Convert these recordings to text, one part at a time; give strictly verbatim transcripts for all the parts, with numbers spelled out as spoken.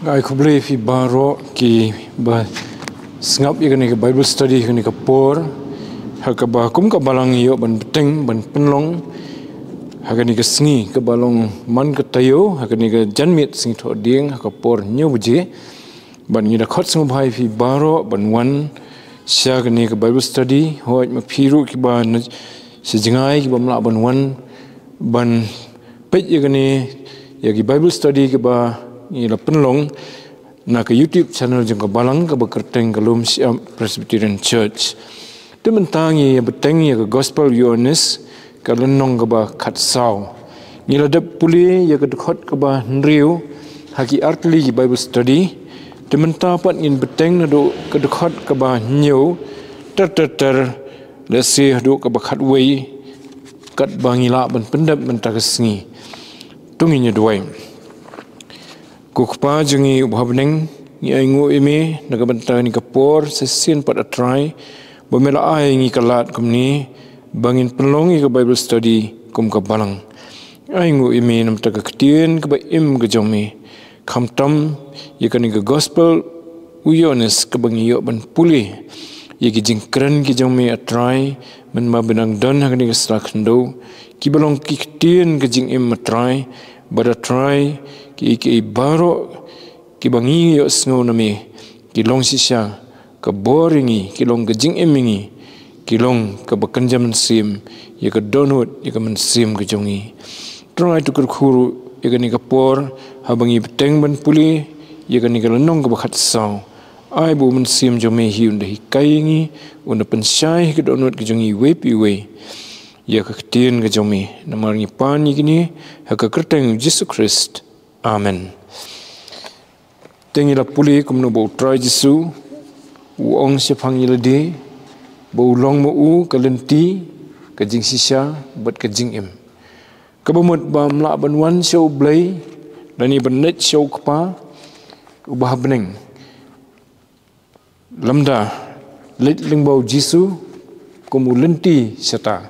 Ai khublei phi baroh ki ba sngap ïa kane ka Bible study, kane ka por ha kaba kum ka Balang ïoh ban bteng ban pynlong ha kane ka sngi kaba long man ka taïew, ha kane ka janmiet sngi thohdieng, ha ka por hynñiew baje. Ban ngi da khot sngewbha ïa phi baroh ban wan sha kane ka Bible study. Hooid, ma phi ruh kiba na sha jngai kiba mlah ban wan ban peit ïa kane, ïa ki Bible study kiba ngi la pynlong na ka YouTube channel jong ka Balang kaba kyrteng ka Lum Siap Presbyterian Church. Te mynta ngi ïa bteng ïa ka Gospel Ïoannis ka lynnong kaba khatsaw. Ngi la dep pule ïa ka dkhot kaba hynriew ha ki artylli ki Bible study. Te mynta pat ngin bteng naduh ka dkhot kaba hynñiew ter ter ter, lehse haduh kaba khatwei, katba ngi lah ban pyndep mynta ka sngi. To ngin ïa duwai. Ko Kpa jong ngi uba ha bneng, ngi ainguh ïa me na ka bynta kane ka por shisien pat, A Trai, ba me la ai ngi ka lad kumne ba ngin pynlong ïa ka Bible study kum ka Balang. Ainguh ïa me na ka bynta ka ktien kaba im ka jong me, khamtam ïa kane ka Gospel u Ïoannis kaba ngi ïoh ban pule ïa ki jingkren ki jong me, A Trai, mynba ba nang don ha kane ka sla khyndew, kiba long ki ktien ka jingim, A Trai, bad, A Trai, kiei kiei baroh kiba ngi ïohsngew na me ki long shisha ka bor ïa ngi, ki long ka jingim ïa ngi, ki long kaba kynja mynsiem ïa ka dohnud, ïa ka mynsiem ka jong ngi. Trai, to kyrkhu ruh ïa kane ka por haba ngi bteng ban pule ïa kane ka lynnong kaba khatsaw. Ai ba u Mynsiem jong me hi un da hikai ïa ngi, un da pynshai ha ka dohnud ka jong ngi iwei pa iwei ïa ka ktien ka jong me. Namar ngi pan ïa kine ha ka kyrteng u Jisu Khrist. Amen. Te ngi la pule kumno ba U Trai Jisu u ong shaphang ïa lade ba u long ma u ka lynti, ka jingshisha bad ka jingim. Kaba mut ba ym lah ban wan sha U Blei lane ban leit sha U Kpa uba ha bneng lymda leit lyngba U Jisu kum u lynti shata,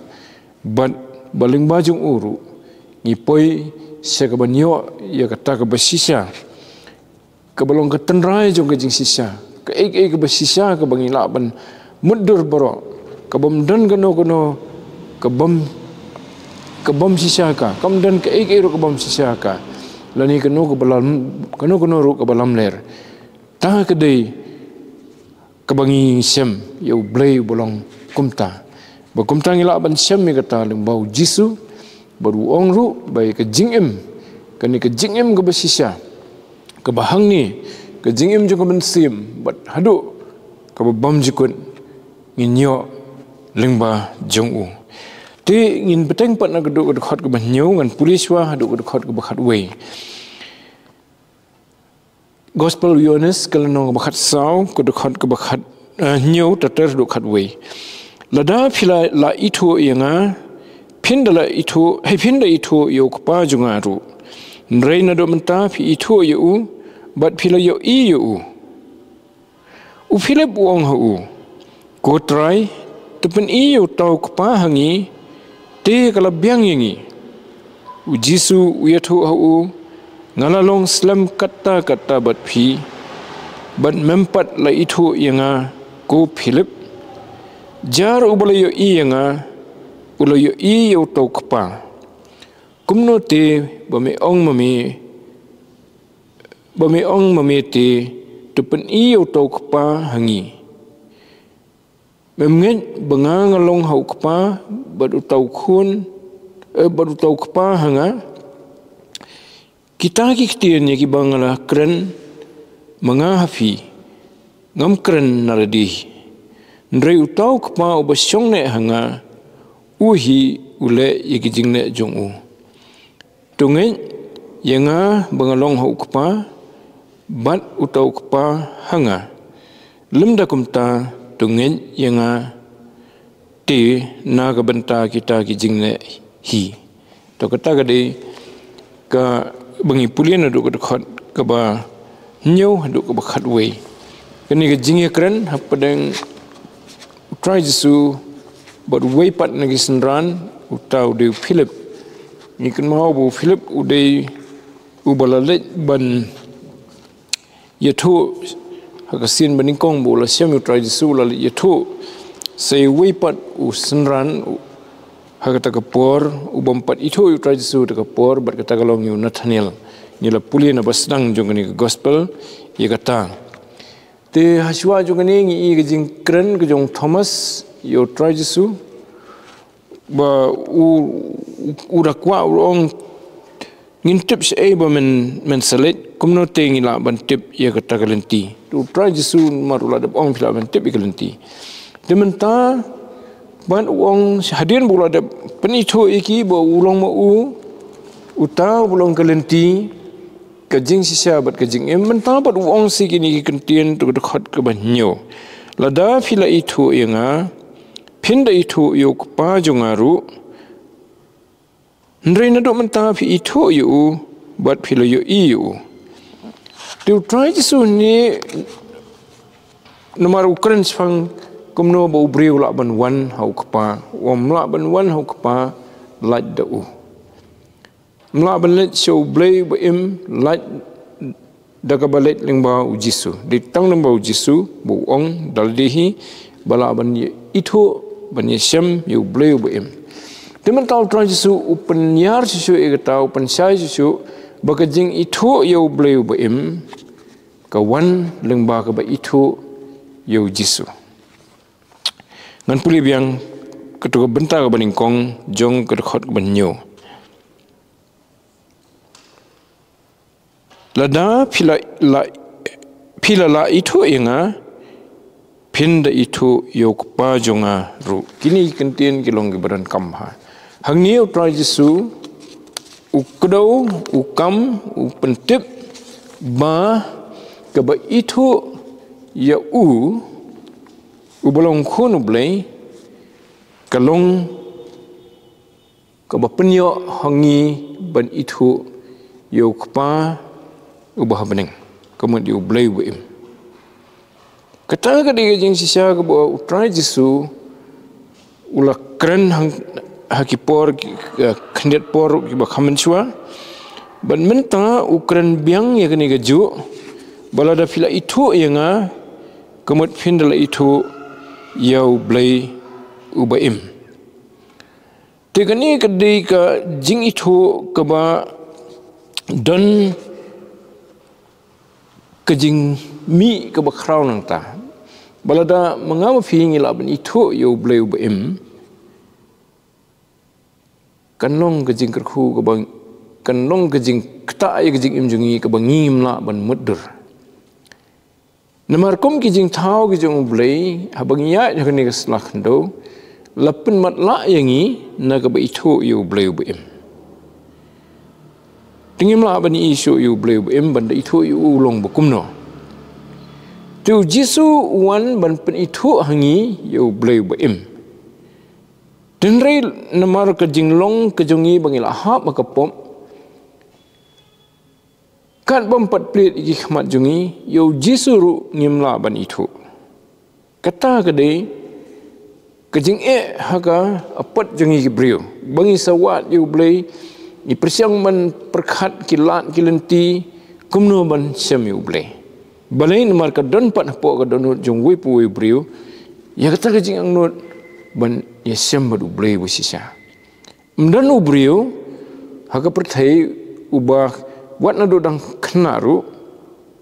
bad ba lyngba jong u ruh ngi poi sha kaban ïoh ïa kata kaba shisha, kaba long ka tynrai jong ka jingshisha, kaei kaei kaba shisha kaba ngi lah ban mutdur baroh, kabym don kano kano kabym, kabym shisha ka, kam don kaei kaei ruh kabym shisha ka, lane kano kaba lam, kano kano ruh kaba lamler. Ta ka dei kaba ngi shem ïa U Blei uba long kumta. Ba kumta ngi lah ban shem ïa kata lyngba U Jisu, bad u ong ruh ba ïa ka jingim, kane ka jingim kaba shisha, kaba hangne, ka jingim jong ka mynsiem bad haduh kaba bymjukut ngin ïoh lyngba jong u. Te ngin bteng pat naduh ka dkhot kaba hynñiew, ngan pule shuwa haduh ka dkhot kaba khatwei. Gospel Ïoannis ka lynnong kaba khatsaw, ka dkhot kaba khat, eh, hynñiew ter ter haduh khatwei. Lada phi la, la ithuh ïa nga, phin da la ithuh, hei phin da ithuh ïa U Kpa jong nga ruh. Hynrei naduh mynta phi ithuh ïa u bad phi la ïohi ïa u. U Philip u ong ha u, Ko Trai, to pyni ïa uta U Kpa ha ngi, te ka la biang ïa ngi. U Jisu u ïathuh ha u, Nga la long slem katta katta bad phi, bad mem pat la ithuh ïa nga, ko Philip? Jar uba la ïohi ïa nga, u la ïohi ïa uta U Kpa. Kumno te ba me ong ma me, ba me ong ma me te, to pyni ïa uta U Kpa ha ngi? Mem ngeit ba nga nga long ha U Kpa bad uta U Khun, eh, bad uta U Kpa ha nga? Kita ki ktien ïa kiba nga la kren ma nga ha phi, ngam kren na lade. Hynrei uta U Kpa uba shong neh ha nga, u hi u leh ïa ki jingneh jong u. To ngeit ïa nga ba nga long ha U Kpa, bad uta U Kpa ha nga. Lymda kumta, to ngeit ïa nga te na ka bynta kita ki jingneh hi. To kata ka dei kaba ngi pule naduh ka dkhot kaba hynñiew haduh kaba khatwei. Kane ka jingïakren hapdeng U Trai Jisu bad uwei pat na ki synran, uta u dei u Philip. Ngi kynmaw ba u Philip u dei uba la leit ban ïathuh ha ka sien ba nyngkong ba u la shem ïa u Trai Jisu, u la leit ïathuh sa ïa uwei pat u synran, u, ha kata ka por, u bym pat ithuh ïa u Trai Jisu ha kata ka por, bad kata ka long ïa u Nathanael. Ngi la pule na ba sdang jong kane ka gospel ïa kata. Te ha shuwa jong kane ngi ïohi ka jingkren ka jong Thomas ïa u Trai Jisu, ba u, u da kwah, u ong, ngin tip shaei ba men, men sa leit, kumno te ngi lah ban tip ïa kata ka lynti. Te u Trai Jisu namar u la dep ong phi lah ban tip ïa ka lynti. Te mynta, bad u ong hadien ba u la dep pynithuh ïa ki ba u long ma u, uta u long ka lynti, ka jingshisha bad ka jingim. Mynta pat u ong sa kine ki kyntien, to ka dkhot kaba hynñiew. Lada phi la ithuh ïa nga, phin da ithuh ïa u Kpa jong nga ruh. Hynrei naduh mynta phi ithuh ïa u, bad phi la ïohi ïa u. Te u Trai Jisu ne, namar u kren shaphang kumno ba u briew u lah ban wan ha u Kpa, u ym lah ban wan ha u Kpa lait da u. Ym lah ban leit sha u Blei uba im lait da kaba leit lyngba u Jisu. Dei tang lyngba u Jisu ba u ong da lade hi ba lah ban ïa ithuh, ban ïashem ïa u Blei uba im. Te mynta u Trai Jisu u pynïar shuh shuh ïa kata, u pynshai shuh shuh ba ka jingithuh ïa u Blei uba im ka wan lyngba kaba ithuh ïa u Jisu. Ngan pule biang kato ka bynta kaba nyngkong jong ka dkhot kaba hynñiew. Lada phi la, la, phi la la ithuh ïa nga, phin da ithuh ïa u Kpa jong nga ruh. Kine ki kyntien ki long kiba donkam bha. Hangne u Trai Jisu u kdew, u kam, u pyntip ba kaba ithuh ïa u, uba long Khun u Blei, ka long kaba pynïoh ha ngi ban ithuh ïa u Kpa uba ha bneng, ka mut ïa u Blei uba im. Kata ka dei ka jingshisha kaba u Trai Jisu u la kren hang, ha ki por, ki, eh, khyndiat por kiba kham mynshuwa. Bad mynta u kren biang ïa kane kajuh, ba lada phi la ithuh ïa nga, ka mut phin da la ithuh ïa u Blei uba im. Te kane ka dei ka jingithuh kaba don ka jingmih kaba khraw nangta. Ba lada ma nga ma phi ngi lah ban ithuh ïa u Blei uba im, kan long ka jingkyrkhu kaba, kan long ka jingktah ïa ka jingim jong ngi kaba ngim lah ban mutdur. Namar kum ki jingthaw ki jong u Blei, haba ngi ïaid ha kane ka sla khyndew, la pynmatlah ïa ngi na kaba ithuh ïa u Blei uba im. Te ngim lah ban ïohi shuh ïa u Blei uba im ban da ithuh ïa u long ba kumno. Te u Jisu u wan ban pynithuh ha ngi ïa u Blei uba im. Te hynrei namar ka jinglong ka jong ngi ba ngi la hap ha ka pop, kat bym pat plied ïa ki khmat jong ngi, ïa u Jisu ruh ngim lah ban ithuh. Kata ka dei ka jingeh ha ka apot jong ngi ki briew. Ba ngi sa wad ïa u Blei, ngi pyrshang ban pyrkhat ki lad ki lynti, kumno ban shem ïa u Blei. Balei? Namar ka don pat hapoh ka dohnud jong uwei pa uwei u briew ïa kata ka jingangnud ban ïashem bad u Blei ba shisha. Ym don u briew ha ka pyrthei uba wat naduh dang khynnah ruh,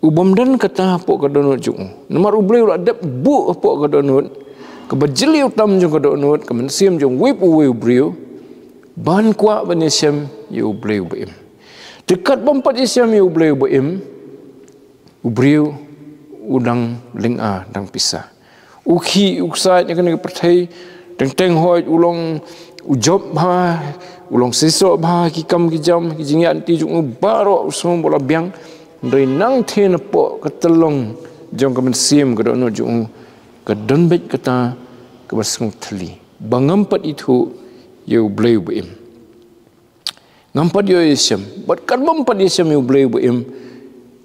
ubym don kata hapoh ka dohnud jong u. Namar u Blei u la dep buh hapoh ka dohnud, kaba jylliew tam jong ka dohnud, ka mynsiem jong uwei pa uwei u briew, ban kwah ban ïashem ïa u Blei uba im. Te kat bym pat ïashem ïa u Blei uba im, u briew u dang lynga, dang pisa. U khih u ksaid ïa kane ka pyrthei, teng teng hooid u long u jop bha, u long seisoh bha ki kam ki jam, ki jingïaid lynti jong u baroh u sngew ba u la biang. Hynrei nangtei napoh ka tyllong jong ka mynsiem, ka dohnud jong u, ka don beit kata kaba sngewthylli, ba ngam pat ithuh ïa u Blei uba im. Ngam pat ïoh ïashem. Bad kat bym pat ïashem ïa u Blei uba im,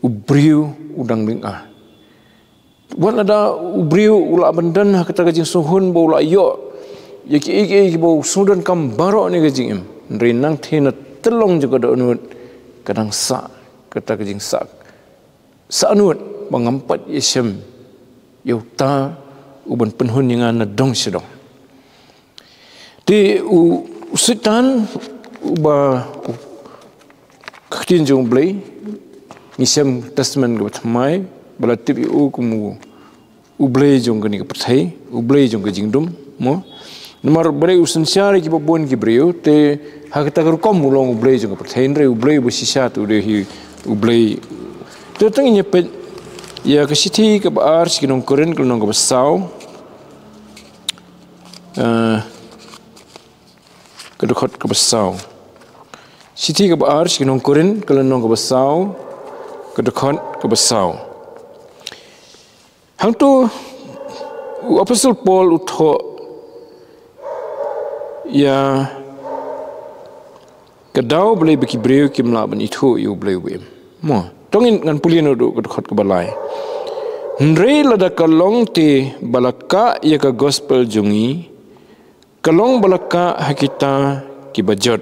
u briew u dang lynga. Wat lada u briew u lah ban don ha kata ka jingsngewhun ba u la ïoh ïa kiei kiei kiba u sngewdonkam baroh ha kane ka jingim, hynrei nangtei na tyllong jong ka dohnud ka dang sah kata ka jingsah, sahnud. ba ngam pat ïashem ïa uta uban pynhun ïa nga na dong sha dong. Te u, u Soitan, uba, u, ka ktien jong U Blei, ngi shem Testament kaba thymmai, ba la tip ïa u kum u, U Blei jong kane ka pyrthei, U Blei jong ka jingdum, mo. Namar ba dei u synshar ïa kiba bun ki briew, te ha kata ka rukom u long U Blei jong ka pyrthei, hynrei U Blei uba shisha te u dei hi U Blei. Te tang ïa peit ïa ka shithi kaba ar sha ki nong Korinth, ka lynnong kaba saw. Eh, ka dkhot kaba saw. Shithi kaba ar sha ki nong Korinth, ka lynnong kaba saw, ka dkhot kaba saw. Hangto u Apostol Paul u thoh ïa ka daw balei ba ki briew kim lah ban ithuh ïa U Blei uba im. Mo, to ngin, ngan pule noh haduh ka dkhot kaba lai. Hynrei lada ka long te ba la kah ïa ka gospel jong ngi, ka long ba la kah ha kita kiba jot.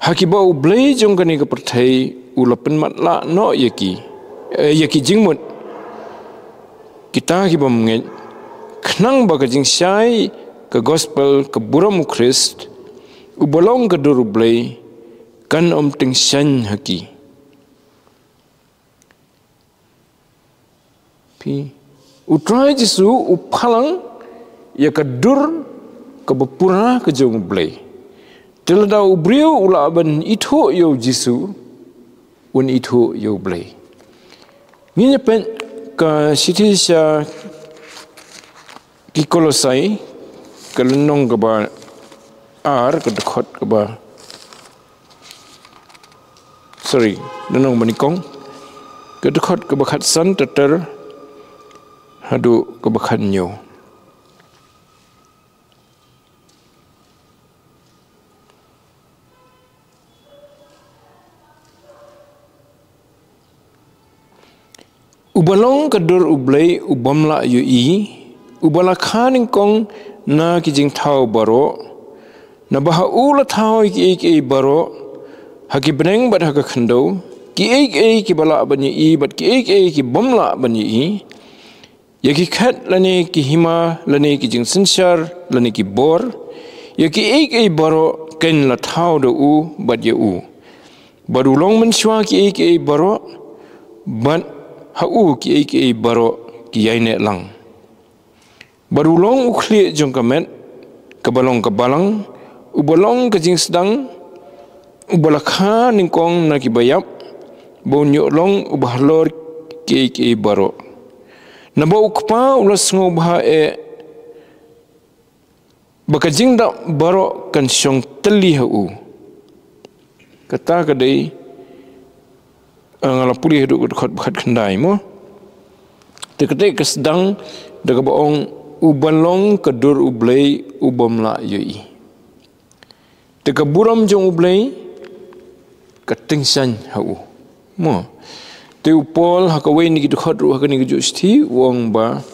Ha kiba U Blei jong kane ka pyrthei u la pynmatlah noh ïa ki, eh, ïa ki jingmut, kita kiba bymngeit, khnang ba ka jingshai ka gospel ka burom U Khrist, uba long ka dur U Blei, kan ym tyngshaiñ ha ki. Phi, U Trai Jisu u phalang ïa ka dur kaba pura ka jong U Blei. Te lada u briew u lah ban ithuh ïa U Jisu, un ithuh ïa U Blei. Ngin ïa peit ka shithi sha ki Kolosai, ka lynnong kaba ar, ka dkhot kaba, sorry, lynnong ba nyngkong, ka dkhot kaba khatsan, ter ter haduh kaba khathynñiew. Uba long ka dur U Blei u bym lah ïohi, uba la kha nyngkong na ki jingthaw baroh, naba ha u la thaw ïa kiei kiei baroh, ha ki bneng bad ha ka khyndew, kiei kiei kiba lah ban ïohi bad kiei kiei ki bym lah ban ïohi, ïa ki khet lane ki hima lane ki jingsynshar lane ki bor, ïa kiei kiei baroh kin la thaw da u bad ïa u. Bad u long mynshuwa kiei kiei baroh, bad ha u kiei kiei baroh ki ïaineh lang. Bad u long u khlieh jong ka met, kaba long ka balang, uba long ka jingsdang, uba la kha nyngkong na kiba ïap, ba un ïoh long uba halor kiei kiei baroh. Naba u Kpa u la sngewbha eh ba ka jingdap baroh kan shong tylli ha u. Kata ka dei, eh, nga la pule haduh ka dkhot ba khatkhyndai mo. Te kata ka sdang da kaba ong uba long ka dur U Blei u bym lah ïohi. Te ka burom jong U Blei ka tyngshaiñ ha u. Mo. Te u Paul ha kawei na ki dkhot ruh ha kane ka juh shithi u ong ba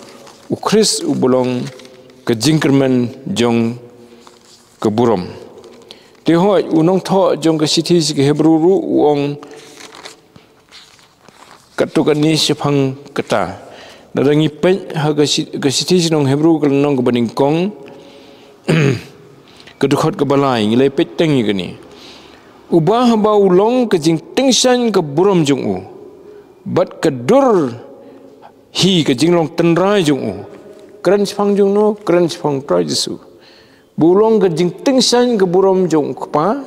U Khrist uba long ka jingkyrmen jong ka burom. Te hooid u nongthoh jong ka shithi sha ki Hebru ruh u ong katto katne shaphang kata. Lada ngi peit ha ka shi-, ka shithi sha ki nong Hebru ka lynnong kaba nyngkong, ka dkhot kaba lai, ngi la peit teng ïa kane. Uba haba u long ka jingtyngshaiñ ka burom jong u, bad ka dur hi ka jinglong tynrai jong u. Kren shaphang jong no, kren shaphang Trai Jisu. Ba u long ka jingtyngshaiñ ka burom jong U Kpa,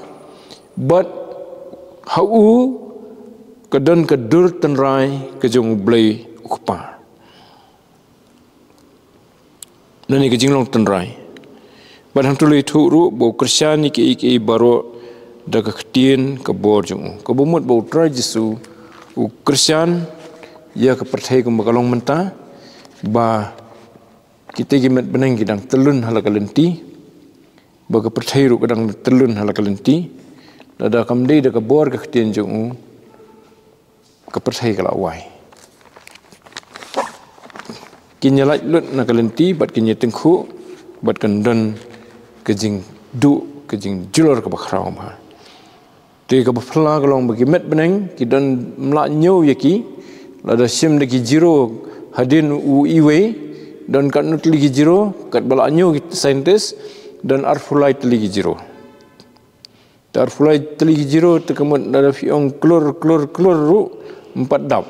bad ha u ka don ka dur tynrai ka jong U Blei U Kpa. Nane ka jinglong tynrai. Bad hangto la ïathuh ruh ba u kyrshan ïa kiei kiei baroh da ka ktien ka bor jong u. Kaba mut ba U Trai Jisu u kyrshan ïa ka pyrthei kumba ka long mynta, ba kita ki met bneng ki dang tyllun ha la ka lynti, ba ka pyrthei ruh ka dang tyllun ha la ka lynti. Lada kam dei da ka bor ka ktien jong u, ka pyrthei ka la wai. Kin ïa lait lut na ka lynti, bad kin ïa tyngkhuh, bad kan don ka jingduh, ka jingjulor kaba khraw bha. Te kaba phylla ka long ba ki met bneng ki don, ym lah ñiew ïa ki, Lada shim da ki zero hadien u iwei, don katno tylli ki zero, katba la ñiew ki scientist, don arphew lai tylli ki zero. Te arphew lai tylli ki zero te ka mut lada phi ong klur, klur, klur ruh, ym pat dap.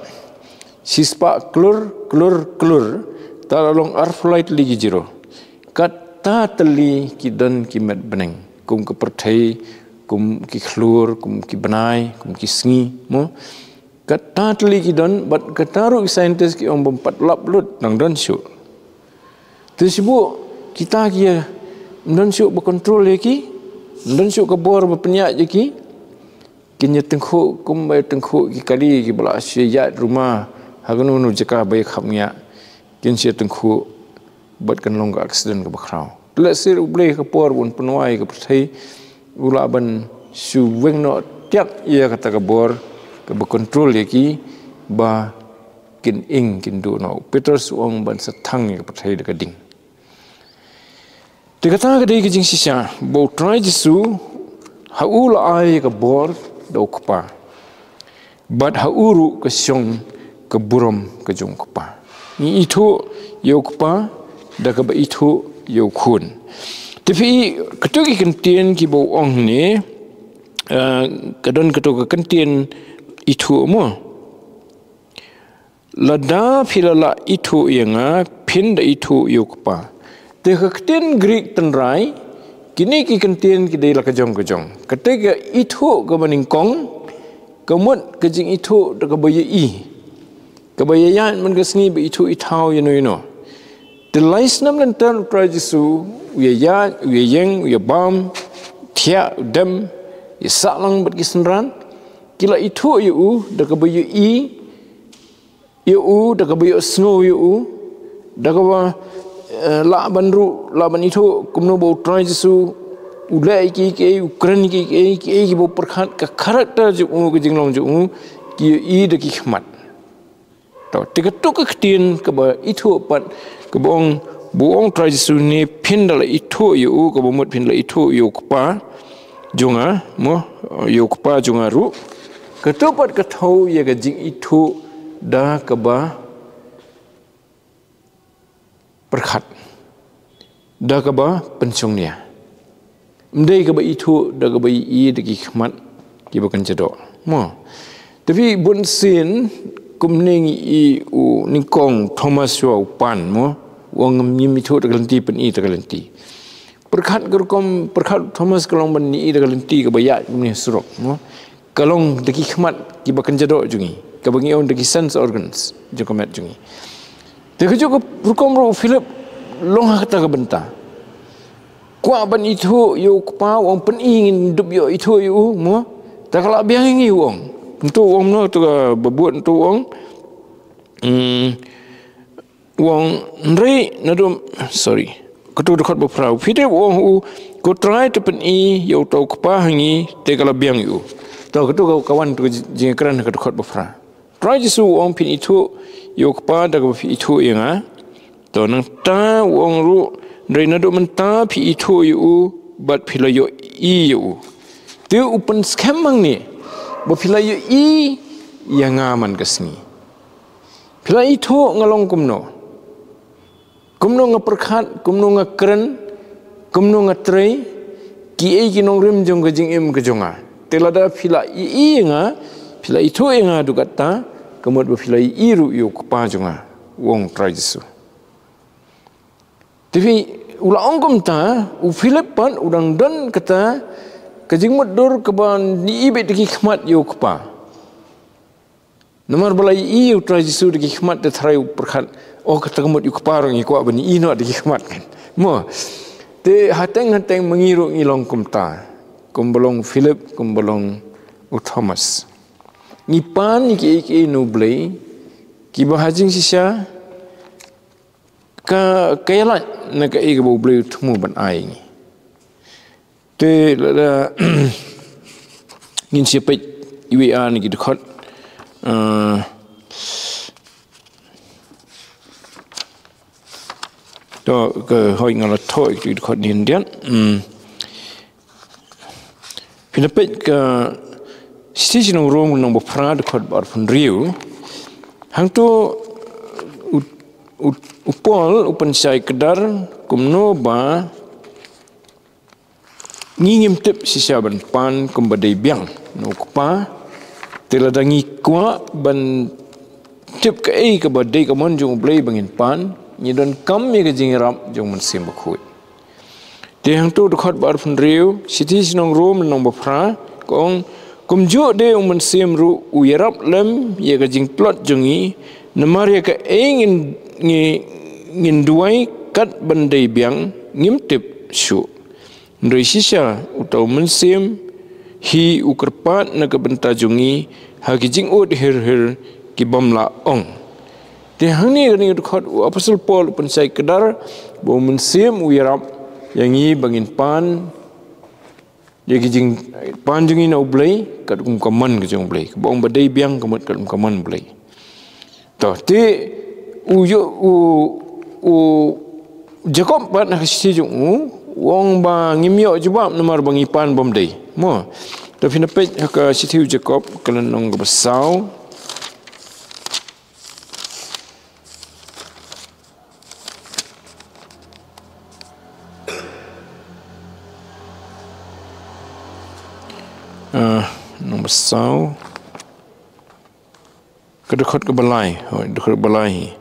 Shispah klur, klur, klur, te la long arphew lai tylli ki zero. Kata tylli ki don ki met bneng. Kum ka pyrthei, kum ki khlur, kum ki bnai, kum ki sngi, mo. Kata tylli ki don, bad kata ruh ki scientist ki ong bym pat lap lut, dang don shuh. Te shu buh kita ki ïa, ym don shuh ba control ïa ki, ym don shuh ka bor ba pynïaid ïa ki, kin ïa tyngkhuh kumba ïa tyngkhuh ki kali kiba la shu ïaid ruma ha kano kano jaka ba ïa khapngiah, kin shu ïa tyngkhuh bad kan long ka accident kaba khraw. Te lehse U Blei ha ka por ba un pynwai ka pyrthei, u lah ban shu weng noh tiak ïa kata ka bor kaba control ïa ki ba kin ing kin duh noh. U Petros u ong ban sa thang ïa ka pyrthei da ka ding. Te kata ka dei ka jingshisha ba U Trai Jisu ha u la ai ïa ka bor da U Kpa, bad ha u ruh ka shong ka burom ka jong U Kpa. Ngi ithuh ïa U Kpa da kaba ithuh ïa U Khun. Te phi i kato ki kyntien kiba u ong ne, eh, ka don kato ka kyntien ithuh mo. Lada phi la lah ithuh ïa nga, phin da ithuh ïa U Kpa. Te ka ktien Greek tynrai, kine ki kyntien ki dei la ka jong ka jong. Kata ka ithuh kaba nyngkong, ka mut ka jingithuh da kaba ïohi. Kaba ïaid man ka sngi ba ithuh ithaw ïano ïano. Te lai snem lynter U Trai Jisu, u ïaid, u ïeng, u ïabam, thiah, u dem, ïasah lang bad ki synran. Ki la ithuh ïa u da kaba ïohi, ïa u, da kaba ïohsngew ïa u, da kaba, eh, lah ban ruh, lah ban ithuh kumno ba U Trai Jisu u leh ïa kiei kiei, u kren ïa kiei kiei, kiei kiba u pyrkhat, ka character jong u, ka jinglong jong u, ki ïohi da ki khmat. To, te kato ka ktien kaba ithuh pat, kaba ong, ba u ong U Trai Jisu ne phin da la ithuh ïa u, kaba mut phin la ithuh ïa U Kpa jong nga, mo, ïa U Kpa jong nga ruh. Kato pat ka thew ïa ka jingithuh da kaba pyrkhat, da kaba pynshongnia. Ym dei kaba ithuh da kaba ïohi da ki khmat kiba kynja doh, mo. Te phi, bunsien kumne ngi i u nyngkong Thomas shuwa u pan, mo, u ong ngim ithuh da ka lynti, pyni da ka lynti. Pyrkhat ka rukom pyrkhat Thomas ka long ban ïohi da ka lynti kaba ïaid kumne surok, mo. Ka long da ki khmat kiba kynja doh jong ngi, kaba ngi ong da ki sense organs jong ka met jong ngi. Te kajuh ka rukom ruh u Philip long ha kata ka bynta. Kwah ban ithuh ïa U Kpa, u ong pyni ngin dup ïoh ithuh ïa u, mo. Te ka la biang ïa ngi, u ong. Ntu u ong, no, to ka ba bud ntu u ong. Hmm. U ong, hynrei naduh, sorry. Kato ka dkhot ba phra. Philip u ong ha u, ko Trai, to pyni ïa uta U Kpa ha ngi, te ka la biang ïa u. To kato ka, ka wan to ka jingkren ha ka dkhot ba phra. Trai Jisu u ong phin ithuh ïa U Kpa da kaba phi ithuh ïa nga. To nangta u ong ruh, hynrei naduh mynta phi ithuh ïa u bad phi la ïohi ïa u. Te u pynskhem hangne ba phi la ïohi ïa nga man ka sngi. Phi la ithuh nga long kumno. Kumno nga pyrkhat, kumno nga kren, kumno nga trei, kiei ki nongrim jong ka jingim ka jong nga. Te lada phi la ïohi ïa nga, phi la ithuh ïa nga haduh katta, ka mut ba phi la ïohi ruh ïa U Kpa jong nga, u ong Trai Jisu. Te phi, u la ong kumta, u Philip pat u dang don kata ka jingmutdur kaba ïohi beit da ki khmat ïa U Kpa. Namar ba la ïohi ïa U Trai Jisu da ki khmat, te tharai u pyrkhat, oh, kata ka mut ïa U Kpa ruh ngi kwah ban ïohi noh da ki khmat, kan. Mo. Te hateng hateng ma ngi ruh ngi long kumta. Kumba long u Philip, kumba long u Thomas. Ngi pan ïa kiei kiei na U Blei, kiba ha jingshisha ka, ka ïalait na kaei kaba U Blei u thmu ban ai ngi. Te lada ngin sa peit iwei ar na ki dkhot. Ah, to, ka hoi nga la thoh ïa ki dkhot ni hyndiat. Hmm. Phin da peit ka Shithi sha ki nong Rom lynnong ba phra dkhot ba arphew hynriew. Hangto u, u, u Paul u pynshai kdar kumno ba ngi ngim tip shisha ban pan kumba dei biang na u Kpa. Te lada ngi kwah ban tip kaei kaba dei ka mon jong U Blei ba ngin pan, ngi donkam ïa ka jingïarap jong u Mynsiem Bakhuid. Te hangto dkhot ba arphew hynriew, shithi sha ki nong Rom lynnong ba phra, ka ong, kumjuh de u Mynsiem ruh u ïarap lem ïa ka jingtlot jong ngi, namar ïa kaei ngin, ngi, ngin duwai kat ban dei biang, ngim tip shuh. Hynrei shisha, uta u Mynsiem, hi u kyrpad na ka bynta jong ngi, ha ki jingud hir hir ki bym lah ong. Te hangne kane ka dkhot u Apostol Paul u pynshai kdar, ba u Mynsiem u ïarap ïa ngi ba ngin pan, ïa ki jingpan jong ngi na U Blei, katkum ka mon ka jong U Blei. Kaba ong ba dei biang ka mut katkum ka mon U Blei. To, te u ïoh, u, u Jakob pat ha ka shithi jong u, u ong ba ngim ïoh jubab namar ba ngi pan bym dei. Mo. To phin peit ha ka shithi u Jakob ka lynnong kaba saw. Ah, lynnong ba saw. Ka dkhot kaba lai, hooid, dkhot kaba lai.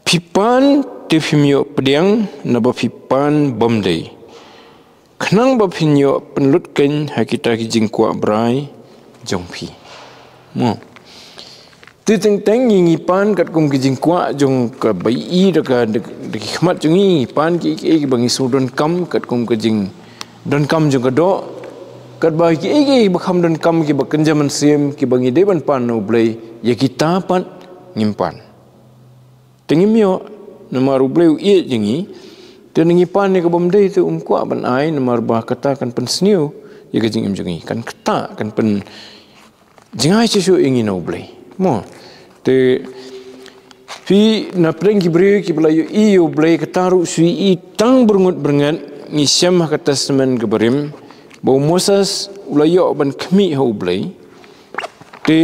Phi pan te phim ïoh pdiang, naba phi pan bym dei. Khnang ba phin ïoh pynlut keiñ ha kita ki jingkwah brai jong phi. Mo. Te teng teng ngi, ngi pan katkum ki jingkwah jong kaba ïohi da ka, da, da ki khmat jong ngi, ngi pan ki, ki, kiba ngi shu donkam katkum ka jingdonkam jong ka doh. Katba ki, ki, kiba kham donkam kiba kynja mynsiem kiba ngi dei ban pan na U Blei, ïa kita pat ngim pan. Te ngim ïoh, namar U Blei u ïeit ïa ngi, te ngi pan ïa kaba ym dei te um kwah ban ai, namar ba kata kan pynsniew ïa ka jingim jong ngi, kan ktah, kan pyn, jngai shuh shuh ïa ngi na U Blei. Mo. Te phi na pdeng ki briew kiba la ïohi ïa U Blei, kata ruh shu ïohi tang byrngut byrngat, ngi shem ha ka Testament kaba rim, ba u Moses u la ïoh ban khmih ha U Blei. Te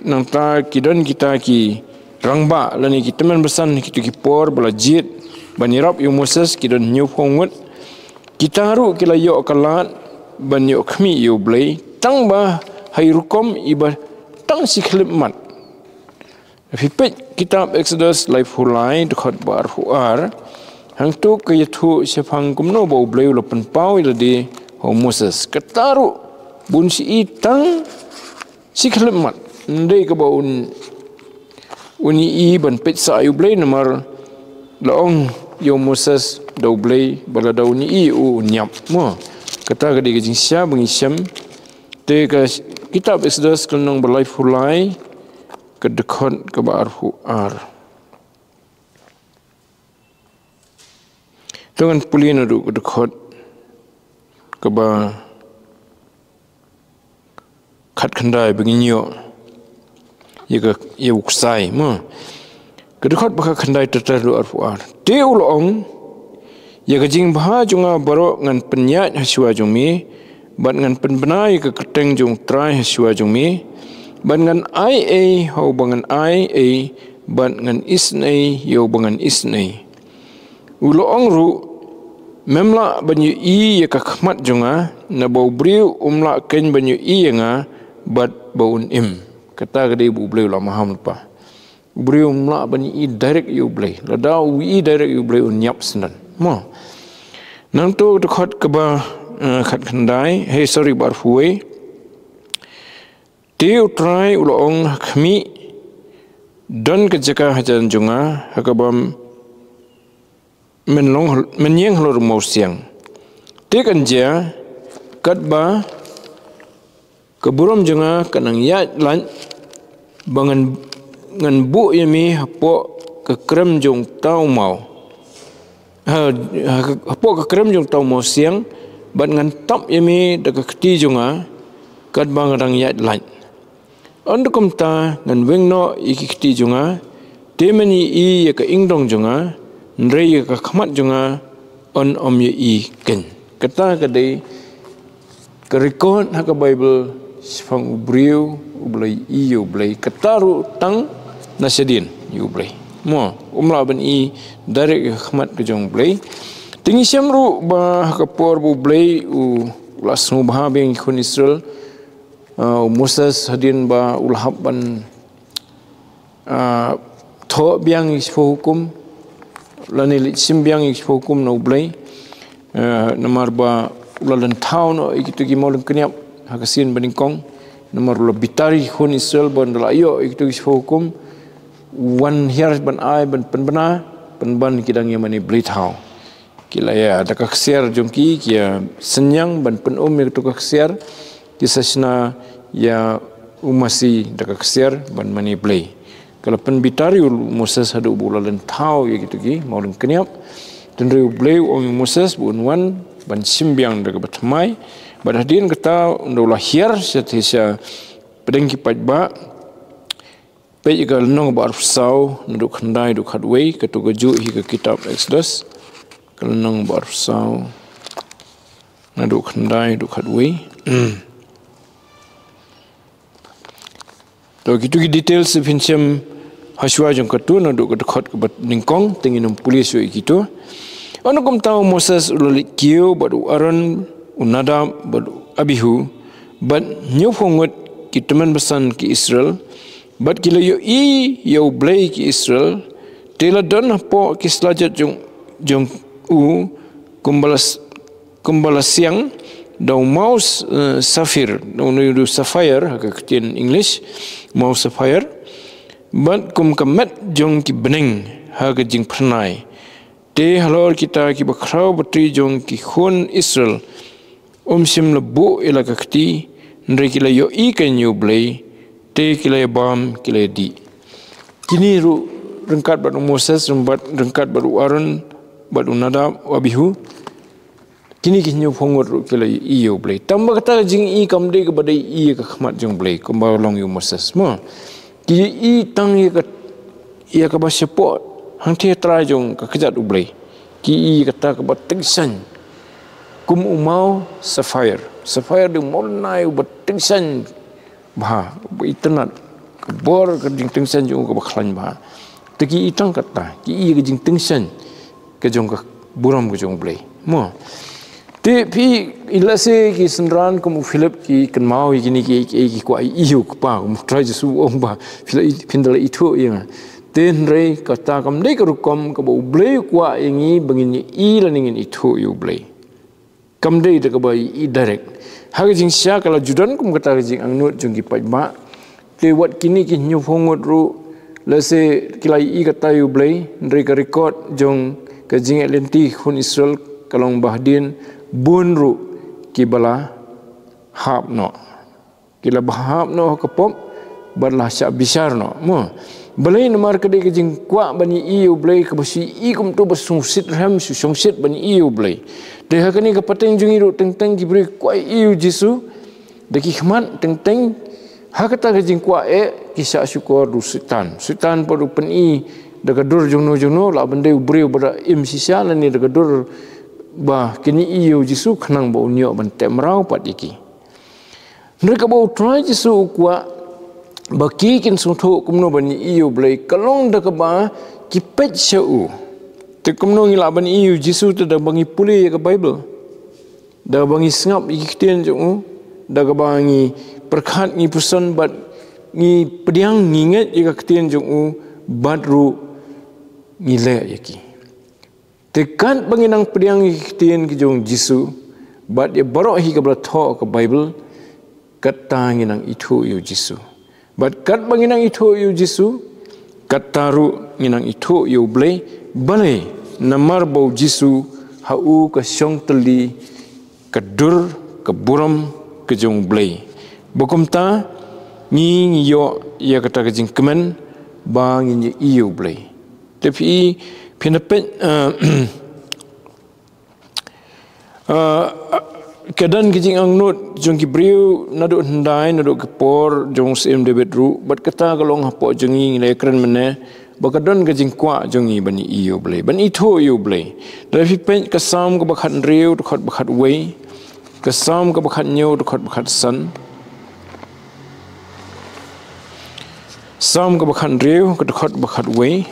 nangta ki don kita ki rangbah lane ki tymmen basan kito ki por ba la jied ban ïarap ïa u Moses, ki don hynñiewphew ngut. Kita ruh ki la ïoh ka lad ban ïoh khmih ïa U Blei tang ba ha i rukom iba tang shi khyllipmat. Phi peit kitab Exodus laiphew lai dkhot ba arphew ar. Hangto ka ïathuh shaphang kumno ba U Blei u la pynpaw ïa lade ha u Moses. Kata ruh bun shi i tang shi khyllipmat. Ym dei kaba un, un ïohi ban peit sha ïa U Blei namar la ong ïa u Moses da U Blei ba lada un ïohi u un ïap. Mo. Kata ka dei ka jingshisha ba ngi shem. Te ka kitab Exodus ka lynnong ba laiphew lai, ka dkhot kaba arphew ar. To ngan pule naduh ka dkhot kaba khatkhyndai ba ngin ïoh ïa ka, ïa u ksai, mo. Ka dkhot ba khatkhyndai ter ter haduh arphew ar. Te u la ong, ïa ka jingbha jong nga baroh ngan pynïaid ha shuwa jong me, bad ngan pynbna ïa ka kyrteng jong U Trai ha shuwa jong me, bad ngan ai ei ha uba ngan ai ei, bad ngan isynei ïa uba ngan isynei. U la ong ruh, mem lah ban ïohi ïa ka khmat jong nga, naba u briew um lah keiñ ban ïohi ïa nga bad ba un im. Kata ka dei ba U Blei u la maham lypa. U briew um lah ban ïohi direct ïa U Blei. Lada u ïohi direct ïa U Blei un ïap syndon. Mo. Nangto ka dkhot kaba, eh, khatkhyndai, hey, sorry, ba arphew wei. Te U Trai u la ong, ha khmih, don ka jaka hajan jong nga, ha kaba men long, men ïeng halor u mawsiang. Te kan jia, katba ka burom jong nga kan nang ïaid lait, ba ngan, ngan buh ïa me hapoh ka krem jong uta u maw. Ha, ha, hapoh ka krem jong uta u mawsiang, bad ngan tap ïa me da ka kti jong nga, katba nga dang ïaid lait. Ynda kumta ngan weng noh ïa ki kti jong nga, te men ïohi ïa ka ingdong jong nga, hynrei ïa ka khmat jong nga, yn ym ïohi keiñ. Kata ka dei ka record ha ka Baibl shaphang u briew uba la ïohi ïa u Blei, kata ruh tang na shadien ïa u Blei. Mo, um lah ban i direct ïa ka khmat ka jong u Blei. Te ngi shem ruh ba ha ka por ba u Blei u la sngewbha biang ïa ki khun Israel, ah, u Moses hadien ba u la hap ban, ah, thoh biang ïa ki shiphew hukum, lane leit shim biang ïa ki shiphew hukum na u Blei. Ah, namar ba u la lynthaw noh ïa kito ki mawlyngkniap ha ka sien banyngkong. Namar u la bitar ïa ki khun Israel ba ynda la ïoh ïa kito ki shiphew hukum, u wan hiar ban ai, ban pynbna, pynban ki dang ïa mane blei thaw. Ki la ïa da ka ksiar jong ki, ki ïa synñiang ban pynum ïa kato ka ksiar, ki sa shna ïa u masi da ka ksiar ban mane blei. Ka la pynbitar ïa u Moses haduh ba u la lynthaw ïa kito ki mawlyngkniap. Hynrei u Blei u ong ïa u Moses ba un wan ban shim biang da kaba thymmai. Bad hadien kata, ynda u la hiar sha, sha pdeng ki paidbah, peit ïa ka lynnong ba arphew saw, naduh khyndai haduh khatwei, kato kajuh hi ka kitab Exodus. Ka lynnong ba arphew saw, naduh khyndai haduh khatwei. To, kito ki details phin shem hashwa jong kato, naduh ka dkhot kaba nyngkong, te ngin ym pule shuh ïa kito. Ynda kumta u Moses u la leit kiew bad u Aaron, u Nadab bad u Abihu, bad hynñiewphew ngut ki tymmen basan ki Israel, bad ki la ïohi ïa u Blei ki Israel, te la don hapoh ki slajat jong, jong u, kumba la s-, kumba la siang da u maw s-, eh, safir, da u, da u sapphire ha ka ktien English, maw sapphire, bad kum ka met jong ki bneng ha ka jingphyrnai. Te halor kita kiba khraw batri jong ki khun Israel, um shym la buh ïa la ka kti, hynrei ki la ïohi kein ïa u Blei, te ki la ïa bam, ki la ïa dih. Kine ruh ryngkat bad u Moses, ryngkat, ryngkat bad u Aaron, bad u Nadab, u Abihu. Kine ki hynñiewphew ngut ruh ki la ïohi ïa u Blei. Tang ba kata ka jingi kam dei kaba dei ïa ka khmat jong u Blei, kumba long ïa u Moses. Mo. Ki ïohi tang ïa ka, ïa kaba shapoh hangthie trai jong ka kjat u Blei. Ki ïohi ïa kata kaba tyngshaiñ. Kum u maw sapphire. Sapphire dei u maw lynnai uba tyngshaiñ bha, uba itynnad. Ka bor ka jingtyngshaiñ jong u kaba khlaiñ bha. Te ki ïohi tang kata, ki ïohi ka jingtyngshaiñ ka jong ka burom ka jong u Blei. Mo. Te phi, i lehse ki synran kum u Philip ki kynmaw ïa kine ki, ki, ki kwah ïohi ïa u kpa, kum u Trai Jisu u ong ba, phi la i-, phin da la ithuh ïa nga. Te hynrei kata kam dei ka rukom kaba u Blei u kwah ïa ngi ba ngin ïohi lane ngin ithuh ïa u Blei. Kam dei da kaba ïohi direct. Ha ka jingshisha ka la ju don kum kata ka jingangnud jong ki paidbah. Te wat kine ki hynñiewphew ngut ruh, lehse ki la ïohi kata ïa u Blei, hynrei ka record jong ka jingïaid lynti khun Israel ka long ba hadien bun ruh kiba la hap noh. Ki la ba hap noh ha ka pop, bad la shah bishar noh. Mo. Balei? Namar ka dei ka jingkwah ban ïohi ïa u Blei, kaba shu ïohi kumto ba sngewsih rhem, shu shongshit ban ïohi ïa u Blei. Te ha kane ka pateng jong ngi ruh teng teng ki briew ki kwah ïohi ïa u Jisu, da ki khmat teng teng, ha kata ka jingkwah eh, ki shah shukor da u Soitan. Soitan pat u pyni da ka dur jongno jongno, lah ban dei u briew ba da im shisha lane da ka dur ba kin ïohi ïa u Jisu khnang ba un ïoh ban teh mraw pat ïa ki. Hynrei kaba u Trai Jisu u kwah ba ki kin sngewthuh kumno ban ïohi ïa u Blei, ka long da kaba ki peit sha u. Te kumno ngi lah ban ïohi ïa u Jisu? Te da ba ngi pule ïa ka Baibl. Da ba ngi sngap ïa ki ktien jong u, da kaba ngi pyrkhat, ngi puson bad ngi pdiang, ngi ngeit ïa ka ktien jong u, bad ruh ngi leh ïa ki. Te katba ngi nang pdiang ïa ki ktien ki jong u Jisu, bad ïa baroh hi kaba la thoh ha ka Baibl, kata ngi nang ithuh ïa u Jisu. Bad katba ngi nang ithuh ïa u Jisu, kata ruh ngi nang ithuh ïa u Blei. Balei? Namar ba u Jisu ha u ka shong tylli ka dur, ka burom ka jong u Blei. Ba kumta ngi, ngi ïoh ïa kata ka jingkmen ba ngin ïohi ïa u Blei. Te phi, phin da peit, eh, Ah, ka don ka jingangnud jong ki briew naduh hyndai, naduh ka por jong u Syiem David ruh, bad kata ka long hapoh jong ngi, ngi la ïakren mynne, ba ka don ka jingkwah jong ngi ban ïohi ïa u Blei, ban ithuh ïa u Blei. Lada phi peit ka Salm kaba khathynriew, dkhot ba khatwei, ka Salm kaba khathynñiew, dkhot ba khatsan. Salm kaba khathynriew, ka dkhot ba khatwei.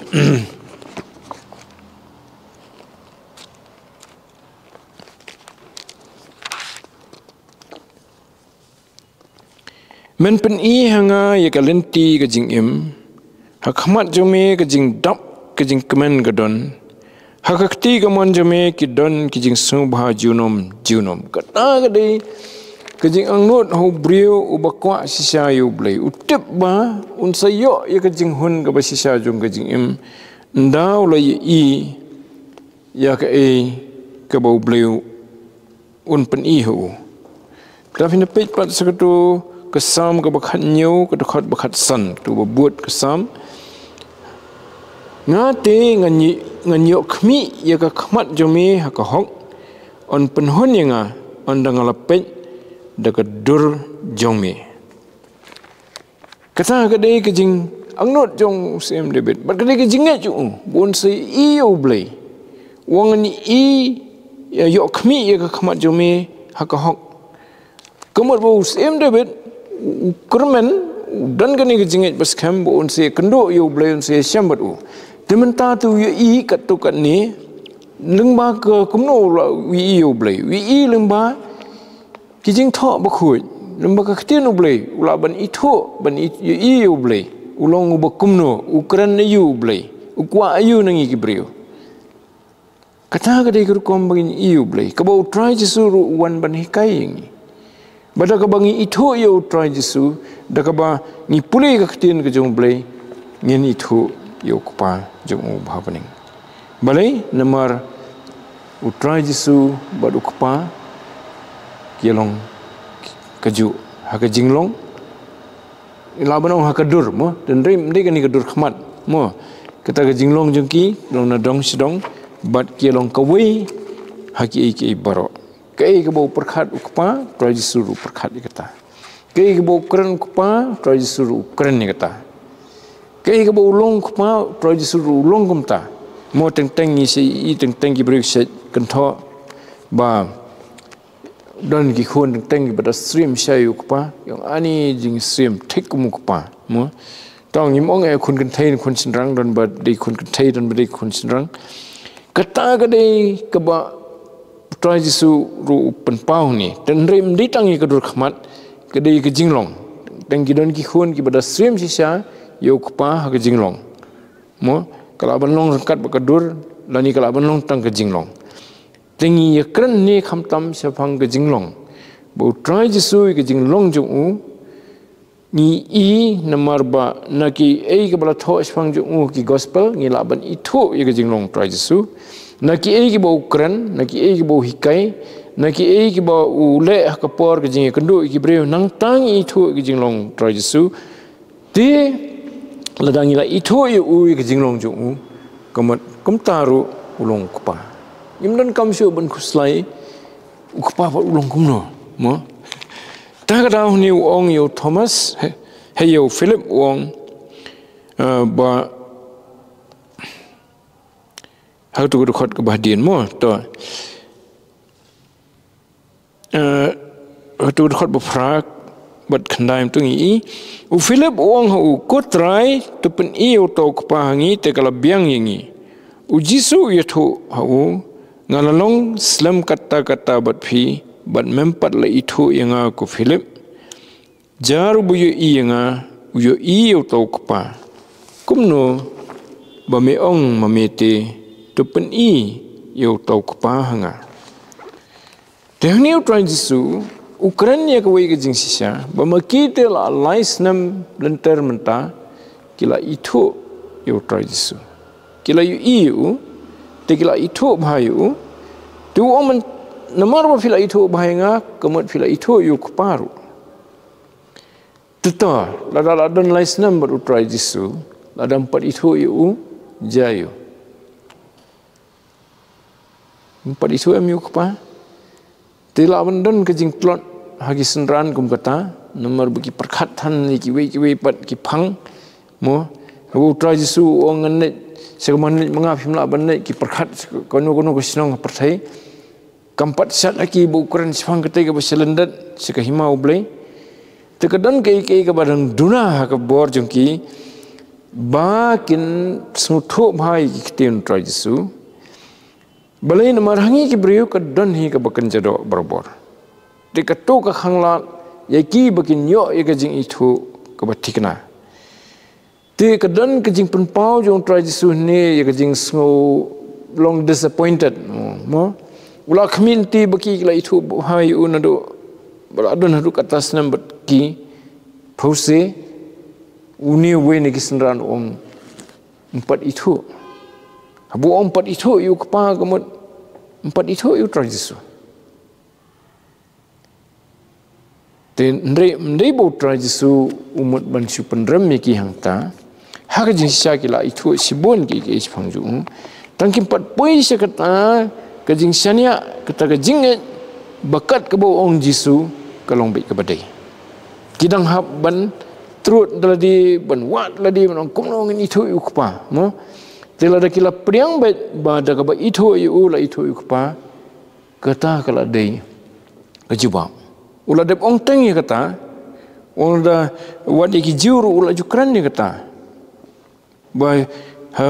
Men pyni ha nga ïa ka lynti ka jingim, ha khmat jong me ka jingdap ka jingkmen ka don, ha ka kti kamon jong me ki don ki jingsngewbha junom junom. Kata ka dei ka jingangnud ha u briew uba kwah shisha ïa u Blei. U tip ba un sa ïoh ïa ka jinghun kaba shisha jong ka jingim, ynda u la ïohi ïa kaei kaba u Blei un pyni ha u. Te phin peit pat sa katu ka Salm kaba khathynñiew, ka dkhot ba khatsan, katu ba bud ka Salm. Nga te ngan ï-, ngan ïoh khmih ïa ka khmat jong me ha ka hok, yn pynhun ïa nga ynda nga la peit da ka dur jong me. Kata ka dei ka jingangnud jong u Syiem David. Bad ka dei ka jingngeit jong u ba un sa ïohi ïa u Blei. Wan ngan ïohi, ïa, ïoh khmih ïa ka khmat jong me ha ka hok. Ka mut ba u Syiem David u kyrmen, u don kane ka jingngeit ba skhem ba un sa ïakynduh ïa u Blei, un sa ïashem bad u. Te mynta te u ïohi katto katne, lyngba ka kumno u la ïohi ïa u Blei. U ïohi lyngba ki jingthoh bakhuid, lyngba ka ktien u Blei, u lah ban ithuh, ban i-, ïohi ïa u Blei. U long uba kumno, u kren aïu u Blei, u kwah aïu na ngi ki briew. Kata ka dei ka rukom ba ngin ïohi ïa u Blei, kaba u Trai Jisu ruh u wan ban hikai ïa ngi. Bad da kaba ngi ithuh ïa u Trai Jisu, da kaba ngi pule ïa ka ktien ka jong u Blei, ngin ithuh ïa u Kpa jong u ba ha bneng. Balei? Namar u Trai Jisu bad u Kpa ki long kajuh ha ka jinglong. Lah ban ong ha ka dur, mo, te ym dei, ym dei kane ka dur khmat, mo. Kata ka jinglong jong ki long na dong sha dong, bad ki long kawei ha kiei kiei baroh. Kaei kaba u pyrkhat u Kpa, Trai Jisu ruh u pyrkhat ïa kata. Kaei kaba u kren u Kpa, Trai Jisu ruh u kren ïa kata. Kaei kaba u long u Kpa, Trai Jisu ruh u long kumta. Mo, teng teng ngi sa ïohi, teng teng ki briew ki sa kynthoh ba don ki khun teng teng kiba da syriem shisha ïa u Kpa, ïa, ani jingsyriem thik kum u Kpa, mo. Tang ngim ong ïa khun kynthei, khun shynrang, don ba dei khun kynthei, don ba dei khun shynrang. Kata ka dei kaba u Trai Jisu ruh u pynpaw hangne. Te ym dei, ym dei tang ïa ka dur khmat, ka dei ka jinglong. Teng ki don ki khun kiba da syriem shisha ïa u Kpa ha ka jinglong, mo, ka lah ban long ryngkat bad ka dur, lane ka lah ban long tang ka jinglong. Te ngi ïakren hangne khamtam shaphang ka jinglong. Ba u Trai Jisu ïa ka jinglong jong u ngi i, namar ba na kiei kiba la thoh shaphang jong u ki gospel, ngi lah ban ithuh ïa ka jinglong u Trai Jisu. Na kiei kiba u kren, na kiei kiba u hikai, na kiei kiba u leh ha ka por ka jingïakynduh ïa ki briew, nangta ngi ithuh ïa ka jinglong u Trai Jisu. Te lada ngi la ithuh ïa u ïa ka jinglong jong u, ka mut kumta ruh u long u Kpa. Ngim donkam shuh ban khuslai u Kpa pat u long kumno, mo. Ta ka daw hangne u ong ïa u Thomas, hei, hei ïa u Philip u ong, eh, ba, ha katu ka dkhot kaba hadien, mo, to. Eh, ha katu ka dkhot ba phra bad khyndai mynta ngi i, u Philip u ong ha u, Ko Trai, to pyni ïa uta u Kpa ha ngi, te ka la biang ïa ngi. U Jisu u ïathuh ha u, Nga la long slem katta katta bad phi, bad mem pat la ithuh ïa nga, ko Philip? Jar uba ïohi ïa nga, u ïohi ïa uta u Kpa. Kumno ba me ong ma me te, To pyni ïa uta u Kpa ha nga? Te hangne u Trai Jisu u kren ïa kawei ka jingshisha, ba ma ki te la lai snem lynter mynta ki la ithuh ïa u Trai Jisu. Ki la ïohi ïa u, te ki la ithuh bha ïa u. Te u ong, man, namar ba phi la ithuh bha ïa nga, ka mut phi la ithuh ïa u Kpa ruh. Te to, lada la don lai snem bad u Trai Jisu, lada ym pat ithuh ïa u, jia ïa u. Ym pat ithuh em ïa u Kpa? Te lah ban don ka jingtlot ha ki synran kum kata, namar ba ki pyrkhat than ïa kiwei kiwei pat ki phang, mo. Haba u Trai Jisu u ong, ngan leit sha ka mon leit ma nga, phim lah ban leit, ki pyrkhat sha kano kano ka shnong ha pyrthei. Kam pat shad ha ki ba u kren shaphang katei kaba sha lyndet, sha ka hima U Blei. Te ka don kaei kaei kaba dang duna ha ka bor jong ki, ba kin sngewthuh bha ïa ki ktien u Trai Jisu. Balei? Namar ha ngi ki briew ka don hi kaba kynja doh barabor. Te kato ka khanglad ïa ki ba kin ïoh ïa ka jingithuh kaba thikna. Te ka don ka jingpynpaw jong u Trai Jisu ne ïa ka jingsngew long disappointed. Mo, mo? U la khmih lynti ba ki la ithuh bha ïa u naduh ba la don haduh katta snem bad ki. Phewse, une uwei na ki synran u ong, ym pat ithuh. Haba u ong ym pat ithuh ïa u Kpa, ka mut ym pat ithuh ïa u Trai Jisu. Te hynrei ym dei ba u Trai Jisu u mut ban shu pynrem ïa ki hangta. Ha ka jingshisha ki la ithuh shibun ki, ki shaphang jong u. Tang kim pat poi sha kata ka jingshaniah, kata ka jingngeit ba kat kaba u ong Jisu ka long beit kaba dei. Ki dang hap ban trud da lade, ban wad da lade, ban ong kumno ngin ithuh ïa u Kpa, mo? Te lada ki la pdiang beit ba da kaba ithuh ïa u la ithuh ïa u Kpa, kata ka la dei ka jubab. U la dep ong teng ïa kata, u la da wad ïa ki Jiw ruh u la ju kren ïa kata. Ba, ha,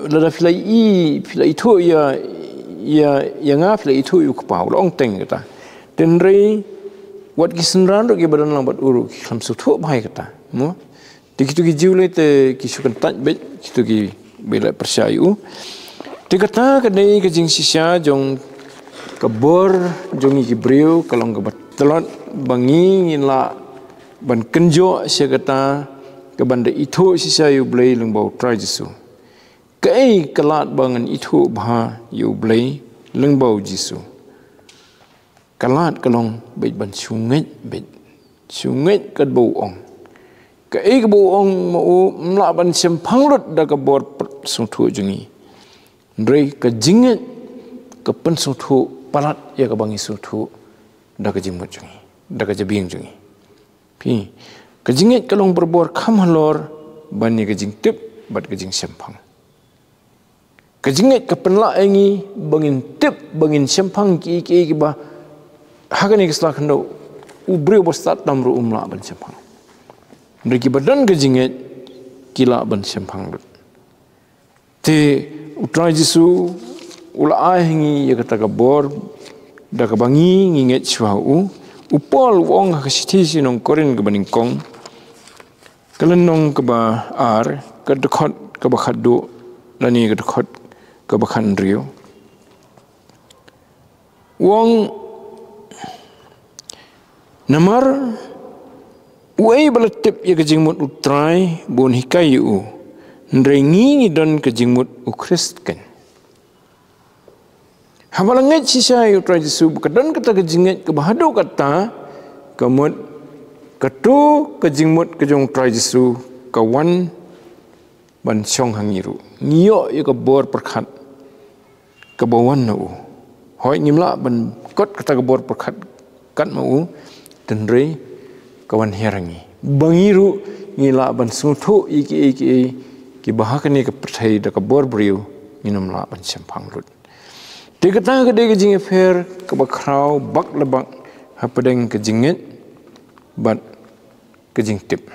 lada phi la i, phi la ithuh ïa, ïa, ïa nga, phi la ithuh ïa u Kpa, u la ong teng ïa kata. Te hynrei wat ki synran ruh kiba don lang bad u ruh ki khlem sngewthuh bha ïa kata, mo? Te kito ki Jiw lei te ki shu kyntait beit, kito kiba la pyrshah ïa u. Te kata ka dei ka jingshisha jong ka bor jong ngi ki briew, ka long kaba tlot ba ngi ngin lah ban kynjoh sha kata ka ban da ithuh shisha ïa u Blei lyngba u Trai Jisu. Kaei ka lad ba ngan ithuh bha ïa u Blei lyngba u Jisu? Ka lad ka long beit ban shu ngeit beit. Shu ngeit katba u ong. Kaei kaba u ong ma u ym lah ban shemphang lut da ka bor pynsngewthuh jong ngi. Hynrei ka jingngeit ka pynsngewthuh palat ïa kaba ngi sngewthuh da ka jingmut jong ngi, da ka jabieng jong ngi. Phi, ka jingngeit ka long barabor kham halor ban ïa ka jingtip bad ka jingshemphang. Ka jingngeit ka pynlah ïa ngi ba ngin tip, ba ngin shemphang ki, ki, kiba ha kane ka sla khyndew u briew ba stad tam ruh um lah ban shemphang. Hynrei kiba don ka jingngeit ki lah ban shemphang lut. Te u Trai Jisu u la ai ha ngi ïa kata ka bor da kaba ngi ngi ngeit shuwa ha u. U Paul u ong ha ka shithi sha ki nong Korinth kaba nyngkong, ka lynnong kaba ar, ka dkhot kaba khatduh lane ka dkhot kaba khathynriew. U ong, namar uei ba la tip ïa ka jingmut u Trai ba un hikai ïa u? Hynrei ngi ngi don ka jingmut u Khrist keiñ. Haba la ngeit shisha ïa u Trai Jisu ba ka don kata ka jingngeit kaba haduh katta, ka mut kato ka jingmut ka jong u Trai Jisu ka wan ban shong ha ngi ruh. Ngi ïoh ïa ka bor pyrkhat kaba wan na u. Hooid ngim lah ban kot kata ka bor pyrkhat kat ma u, hynrei ka wan hiar ha ngi ba ngi ruh ngi lah ban sngewthuh ïa kiei kiei kiba ha kane ka pyrthei da ka bor briew ngin ym lah ban shemphang lut. Te kata ka dei ka jingïapher kaba khraw bak la bak hapdeng ka jingngeit bad ka jingtip.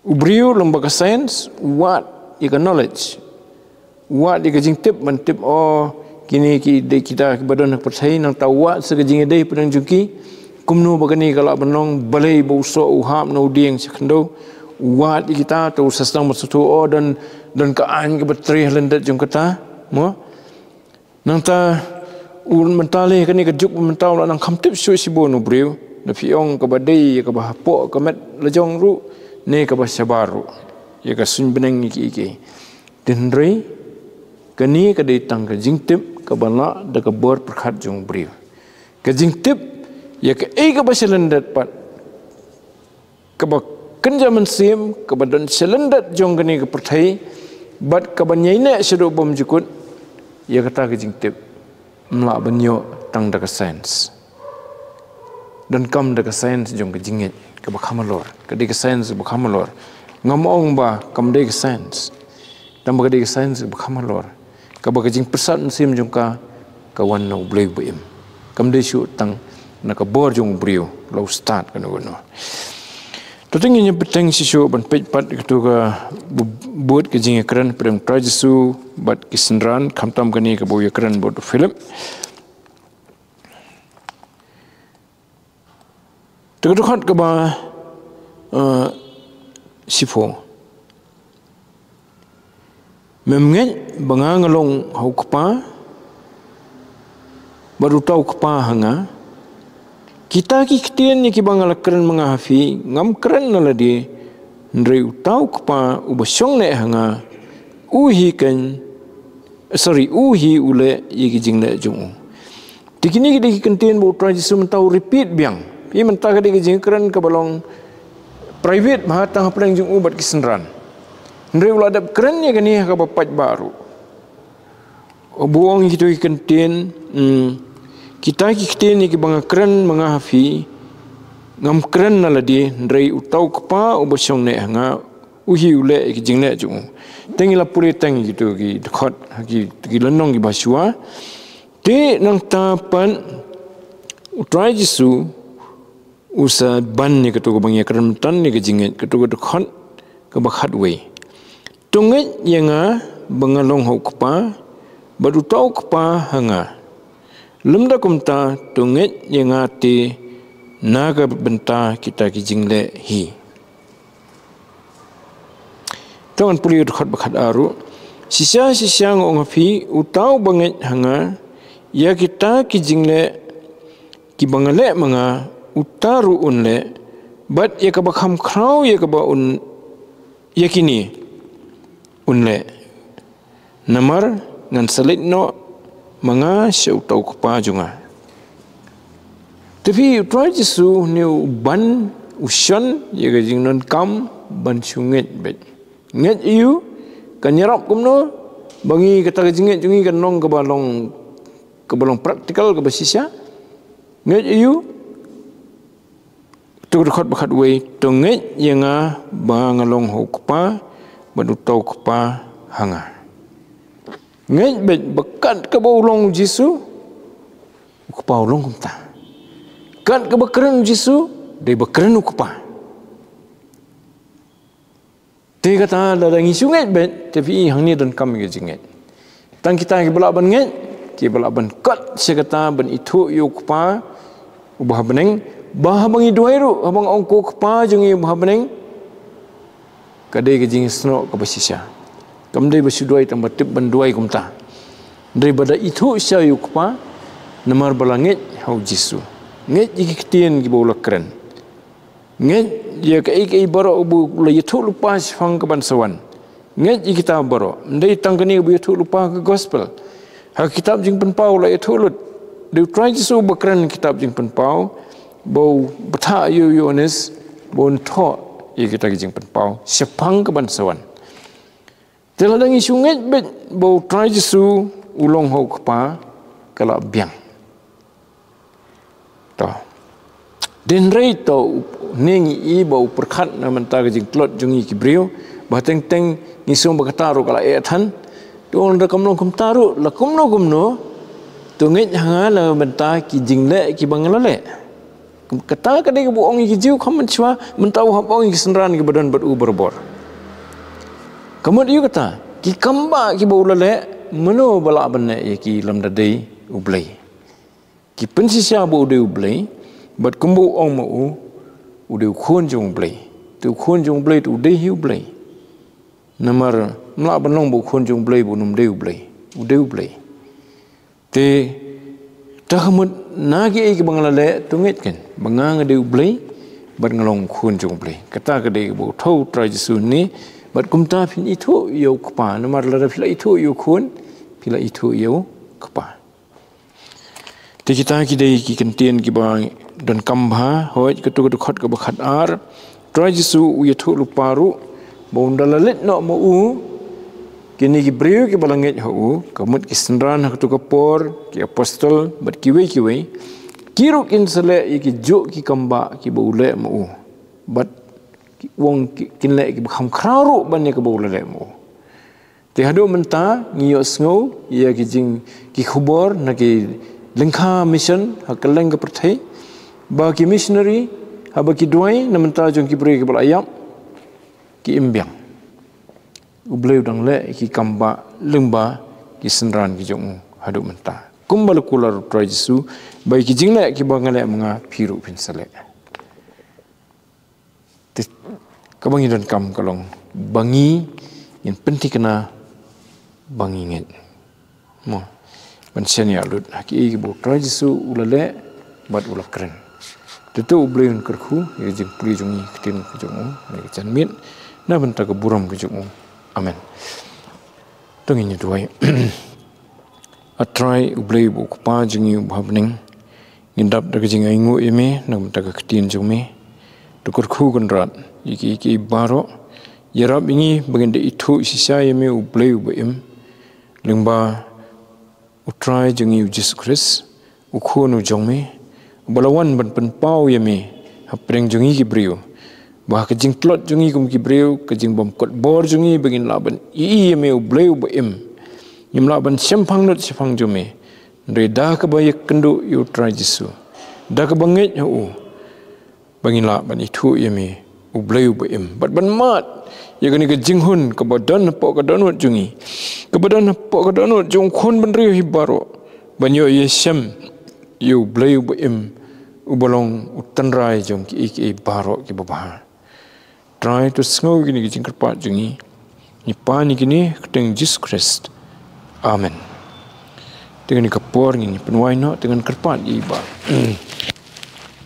U briew lyngba ka science u wad ïa ka knowledge, u wad ïa ka jingtip, ban tip, o, kine ki dei kita kiba don ha pyrthei, nangta u wad sa ka jingïadei hapdeng jong ki, kumno ba kane ka lah ban long, balei ba u soh u hap na u dieng sha khyndew. U wad ïa kita, te u sa sdang ban sngewthuh, o, don, don ka aiñ kaba trei ha lyndet jong kata, mo? Nangta u mynta lei kane ka juk mynta u la nang kham tip shuh shibun u briew, da phi ong kaba dei ïa kaba hapoh ka met la jong ruh ne kaba shabar ruh, ïa ka suiñ bneng ïa kiei kiei. Hynrei kane ka dei tang ka jingtip kaba lah da ka bor pyrkhat jong u briew. Ka jingtip ïa kaei kaba sha lyndet pat, kaba kynja mynsiem, kaba don sha lyndet jong kane ka pyrthei, bad kaba ïaineh shaduh bymjukut. Ïa kata ka jingtip ym lah ban ïoh tang da ka science. Donkam da ka science jong ka jingngeit kaba kham halor. Ka dei ka science kaba kham halor. Ngam ong ba kam dei ka science, tang ba ka dei ka science kaba kham halor, kaba ka jingpyrsad mynsiem jong ka ka wan na u Blei ba im. Kam dei shuh tang na ka bor jong u briew, la u stad kano kano. To te ngin ïa bteng shisha ban peit pat ïa kato ka bu-, bud ka jingïakren pdeng u Trai Jisu bad ki synran, khamtam kane kaba u ïakren bad u Philip. Te ka dkhot kaba, eh, shiphew. Mem ngeit ba nga nga long ha u Kpa, bad uta u Kpa ha nga. Kita ki ktien ïa kiba nga la kren ma nga ha phi, ngam kren na lade, hynrei uta u Kpa uba shong neh ha nga, u hi keiñ, sorry, u hi u leh ïa ki jingleh jong u. Te kine ki dei ki ktien ba u Trai Jisu mynta u repeat biang. Phi, mynta ka dei ka jingkren kaba long private bha tang hapdeng jong u bad ki synran. Hynrei u la dep kren ïa kane ha kaba paidbah ruh. U ong ïa kito ki ktien, hmm, kita ki ktien ïa kiba nga kren ma nga ha phi, ngam kren na lade, hynrei uta u Kpa uba shong neh ha nga, u hi u leh ïa ki jingleh jong u. Te ngi la pule tang ïa kito ki dkhot, ki, ki lynnong kiba shuwa. Te nangta pat u Trai Jisu u sa ban ïa kato kaba ngi ïakren mynta ïa ka jingngeit, kato ka dkhot kaba khatwei. To ngeit ïa nga ba nga long ha u Kpa, bad uta u Kpa ha nga. Lymda kumta, to ngeit ïa nga te na ka bynta kita ki jingleh hi. To ngan pule u dkhot ba khatar ruh. Shisha, shisha nga ong ha phi, uta uba ngeit ha nga, ïa kita ki jingleh kiba nga leh ma nga, uta ruh un leh, bad ïa kaba kham khraw ïa kaba un, ïa kine un leh. Namar ngan sa leit noh ma nga sha uta u Kpa jong nga. Te phi, u Trai Jisu une u ban, u shon ïa ka jingdonkam ban shu ngeit beit. Ngeit ïa u, kan ïarap kumno ba ngi, kata ka jingngeit jong ngi kan long kaba long, kaba long practical, kaba shisha. Ngeit ïa u. To ka dkhot ba khatwei, to ngeit ïa nga ba nga long ha u Kpa, bad uta u Kpa ha nga. Ngeit beit ba kat kaba u long u Jisu, u Kpa u long kumta. Kat kaba kren u Jisu, dei ba kren u Kpa. Te kata lada ngi shu ngeit beit, te phi, hangne donkam ïa ka jingngeit. Tang kita kiba lah ban ngeit, kiba lah ban kot sha kata ban ithuh ïa u Kpa uba ha bneng, ba haba ngi duwai ruh, haba nga ong ko Kpa jong ngi uba ha bneng, ka dei ka jingsnoh kaba shisha. Kam dei ba shu duwai tang ba tip ban duwai kumta. Dei ba da ithuh shisha ïa u Kpa, namar ba la ngeit ha u Jisu. Ngeit ïa ki ktien kiba u la kren. Ngeit ïa kaei kaei baroh ba u la ïathuh lypa shaphang ka ban sa wan. Ngeit ïa kita baroh. Ym dei tang kane ba u ïathuh lypa ha ka gospel. Ha ka kitab Jingpynpaw u la ïathuh lut. Dei u Trai Jisu ba kren kitab Jingpynpaw, ba u bthah ïa u Ïoannis, ba un thoh ïa kita ki jingpynpaw shaphang ka ban sa wan. Te lada ngi shu ngeit beit ba u Trai Jisu u long ha u Kpa, ka la biang. To. Hynrei to, ne ngi i ba u pyrkhat na bynta ka jingtlot jong ngi ki briew, ba teng teng ngi sngew ba kata ruh ka la eh than. To, lada kam long kumta ruh, la kumno kumno, to ngeit ha nga na bynta ki jingleh kiba nga la leh. Kata ka dei kaba u ong ïa ki Jiw, kham mynshuwa, mynta u hap ong ïa ki synran kiba don bad u barabor. Ka mut ïa kata, ki kam ba kiba u la leh, mano ba lah ban leh ïa ki lymda dei u Blei. Ki pynshisha ba u dei u Blei, bad kumba u ong ma u, u dei u khun jong u Blei. Te u khun jong u Blei, te u dei hi u Blei. Namar, ym lah ban long ba u khun jong u Blei, ba un ym dei u Blei. U dei u Blei. Te, ta ka mut na kiei kiba nga la leh, to ngeit keiñ ba nga nga dei u Blei, bad nga long u khun jong u Blei. Kata ka dei kaba u thoh u Trai Jisu hangne, bad kumta phin ithuh ïa u Kpa, namar lada phi la ithuh ïa u Khun, phi la ithuh ïa u Kpa. Te kita ki dei ki kyntien kiba donkam bha, hooid, kato ka dkhot kaba khatar, Trai Jisu u ïathuh lypa ruh, ba ynda la leit noh ma u, kine ki briew kiba la ngeit ha u, ka mut ki synran ha kato ka por, ki apostol, bad kiwei kiwei, ki ruh kin sa leh ïa ki juh ki kam ba kiba u leh ma u. Bad ki ong ki, kin leh kiba kham khraw ruh ban ïa kaba u la leh ma u. Te haduh mynta ngi ïohsngew ïa ki jing, ki khubor na ki lyngkha mission ha kylleng ka pyrthei, ba ki missionary Haba ki duwai na mynta jong ki briew kiba la ïap, ki im biang. U Blei u dang leh ïa ki kam ba lyngba ki synran ki jong u haduh mynta. Kumba la kular u Trai Jisu, ba ïa ki jingleh kiba nga leh ma nga, phi ruh phin sa leh. Te kaba ngi donkam ka long ba ngin pynthikna, ba ngin ngeit. Mo, ban shaniah lut ha kiei kiba u Trai Jisu u la leh bad u la kren. Te to U Blei un kyrkhu ïa ka jingpule jong ngi, ka ktien ka jong u, ïa ka janmiet, na bynta ka burom ka jong u. Amen. To ngin ïa duwai. A Trai U Blei uba u Kpa jong ngi uba ha bneng, ngin dap da ka jingainguh ïa me na ka bynta ka ktien jong me. To kyrkhu Kynrad ïa kiei kiei baroh. Ïarap ïa ngi ba ngin da ithuh shisha ïa me U Blei uba im, lyngba u Trai jong ngi U Jisu Khrist, u Khun u jong me, uba la wan ban pynpaw ïa me hapdeng jong ngi ki briew. Ba ha ka jingtlot jong ngi kum ki briew, ka jingbymkotbor jong ngi ba ngin lah ban ïohi ïa me U Blei uba im, ngim lah ban shemphang lut shaphang jong me. Hynrei da kaba ïakynduh ïa u Trai Jisu, da kaba ngeit ha u, ba ngin lah ban ithuh ïa me U Blei uba im, bad ban mad ïa kane ka jinghun kaba don hapoh ka dohnud jong ngi, kaba don hapoh ka dohnud jong u khun bynriew hi baroh, ban ïoh ïashem ïa U Blei uba im, uba long u tynrai jong kiei kiei baroh kiba bha. Trai, to sngew ïa kine ki jingkyrpad jong ngi. Ngi pan ïa kine ha ka kyrteng Jisu Khrist. Amen. Te kane ka por ngin ïa pynwai noh, te ngan kyrpad ïa i Bah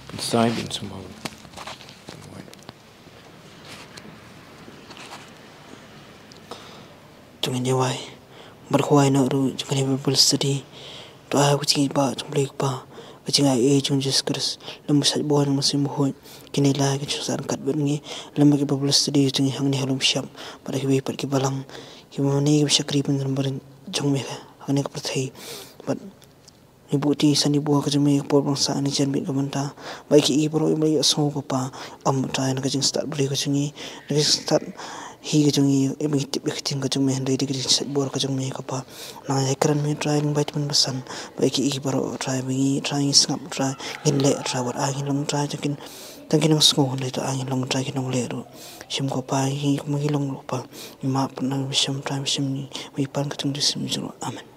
Pynsai Bynsumba. To ngin ïa wai. Bad khwai noh ruh jong kane ka Bible study. To ai ka jingïeit ba jong U Blei Kpa, ka jingaiei jong U Jisu Khrist, lem bad ka shait bor jong U Mynsiem Bakhuid, kin ïa lai, kin sngewsarong ryngkat bad ngi lem bad ka Bible study jong ngi hangne ha Lum Shyiap bad ha kiwei pat ki balang, kiba mane kiba shakri ban ïalam bad jong me ha kane ka pyrthei. Bad ngi buh ïa ka sani bor ka jong me ha ka por ba ngi sah ïa kane ka janmiet kaba mynta. Ba ïa kiei baroh kiba la ïohsngew, Kpa, ym, Trai, na ka jingstad briew ka jong ngi, na ka jingstad hi ka jong ngi, ym, ba ngi tip ïa ka ktien ka jong me, hynrei dei ka jingshait bor ka jong me, Kpa. Nang ïai kren me, Trai, lyngba ki tymmen basan. Ba ïa kiei baroh, Trai, ba ngi, Trai, ngin sngap, Trai, ngin leh, Trai, wat ai ngin long, Trai, tang kin, tang ki nongsngew, hynrei to ai ngin long, Trai, ki nongleh ruh. Shim, Kpa, ïa ngi kumba ngi long ruh, Kpa. Ngi map, Trai, ngi shem, Trai, ngi shem, ngi, ngi pan ha ka kyrteng U Jisu Khrist. Amen.